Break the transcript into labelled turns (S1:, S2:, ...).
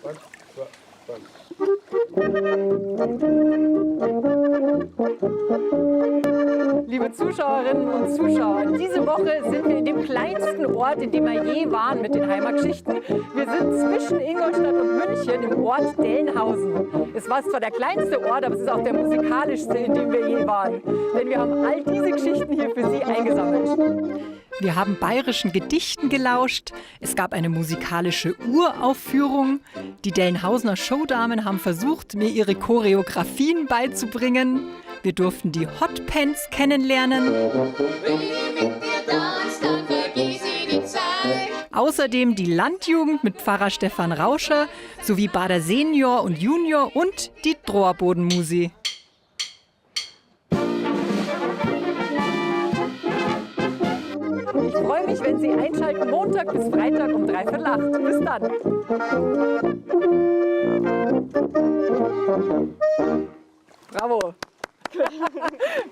S1: Eins, zwei, drei.
S2: Liebe Zuschauerinnen und Zuschauer, diese Woche sind wir in dem kleinsten Ort, in dem wir je waren mit den Heimatgeschichten. Wir sind zwischen Ingolstadt und München im Ort Dellenhausen. Es war zwar der kleinste Ort, aber es ist auch der musikalischste, in dem wir je waren. Denn wir haben all diese Geschichten hier für Sie eingesammelt. Wir haben bayerischen Gedichten gelauscht, es gab eine musikalische Uraufführung, die Dellenhausener Showdamen haben versucht, mir ihre Choreografien beizubringen, wir durften die Hotpants kennenlernen.
S3: Wenn ich mit dir tanz, dann vergiss ich die Zeit.
S2: Außerdem die Landjugend mit Pfarrer Stefan Rauscher sowie Bader Senior und Junior und die Droherbodenmusi. Ich freue mich, wenn Sie einschalten, Montag bis Freitag um 7:45. Bis dann. Bravo.